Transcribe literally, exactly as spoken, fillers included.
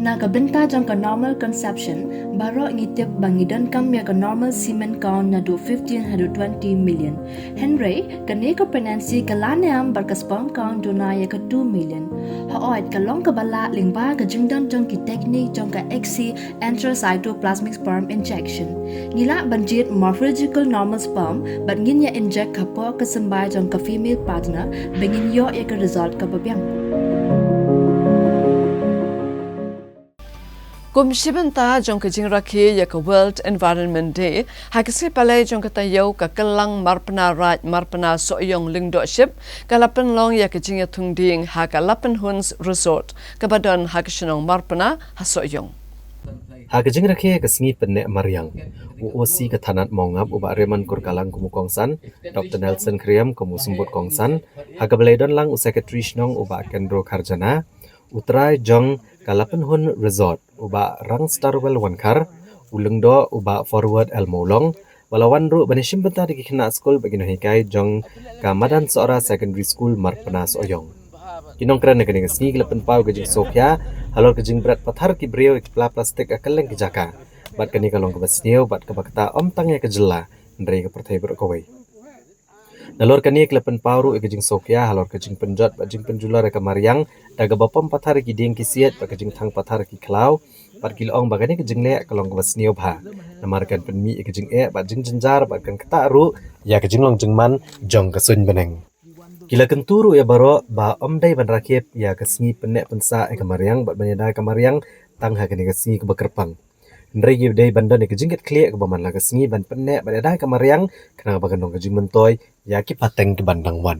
Na ka bynta jong ka normal conception, baroh ngi tip ba ngi donkam ïa ka normal semen count naduh fifteen haduh twenty million. Hynrei kane ka pregnancy ka la niam bad ka sperm count duna ïa ka two million. Hooid, ka long kaba lah lyngba ka jingdon jong ki teknik jong ka X C, intracytoplasmic sperm injection. Ngi lah ban jied morphological normal sperm bad ngin ïa inject hapoh ka symbai jong ka female partner ba ngin ïoh ïa ka result kaba biang. Kum shi bynta jong ka jingrakhe ïa ka World Environment Day, ha ka sngi Palei jong ka taïew, ka Kyllang Marpna Raid Marpna Sohiong Lyngdoh Ship ka la pynlong ïa ka jingïathung dieng ha ka Lapinhuns Resort kaba don ha ka shnong Marpna ha Sohiong. Ha ka jingrakhe ïa ka sngi pynneh mariang, u O C ka thanat Mawngap u Bah Raymond Kurkalang kum u kongsan, Doctor Nelson Khyriem kum u symbud kongsan, ha kaba la ïadon lang u Secretary Shnong u Bah Kendro Kharjana, u trai jong ka Lapinhun Resort u Bah Rangstarwell Wankhar, u Lyngdoh u Bah Forward L Mawlong, ba la wan ruh ban ïashim bynta da ki khynnah skul bad ki nonghikai jong ka Madan Sohra Secondary School Marpna Sohiong. Ki nongkren ha kane ka sngi ki la pynpaw ka jingsngewkhia halor ka jingbret pathar ki briew ïa ki pla plastik ha kylleng ki jaka. Bad kane ka long kaba sniew bad kaba ktah ym tang ïa ka jylla, hynrei ka pyrthei baroh kawei. Nalor kane ki la pynpaw ruh ïa ka jingsngewkhia halor ka jingpynjot bad jingpynjulor ïa ka mariang da kaba pom pathar ïa ki dieng ki siej bad ka jingthang pathar ïa ki khlaw, bad ki la ong ba kane ka jingleh ka long kaba sniew bha, namar kan pynmih ïa ka jingeh bad jingjynjar bad kan ktah ruh ïa ka jinglong jingman jong ka suiñ bneng. Ki la kyntu ruh ïa baroh ba ym dei ban rakhe ïa ka sngi pynneh pynsah ïa ka mariang bad ban ïada ïa ka mariang tang ha kane ka sngi kaba kyrpang, hynrei ki dei ban don ïa ka jingkitkhlieh kaba man la ka sngi ban pynneh bad ïada ïa ka mariang, khnang ba kan long ka jingmyntoi ïa ki pateng ki ban dang wan.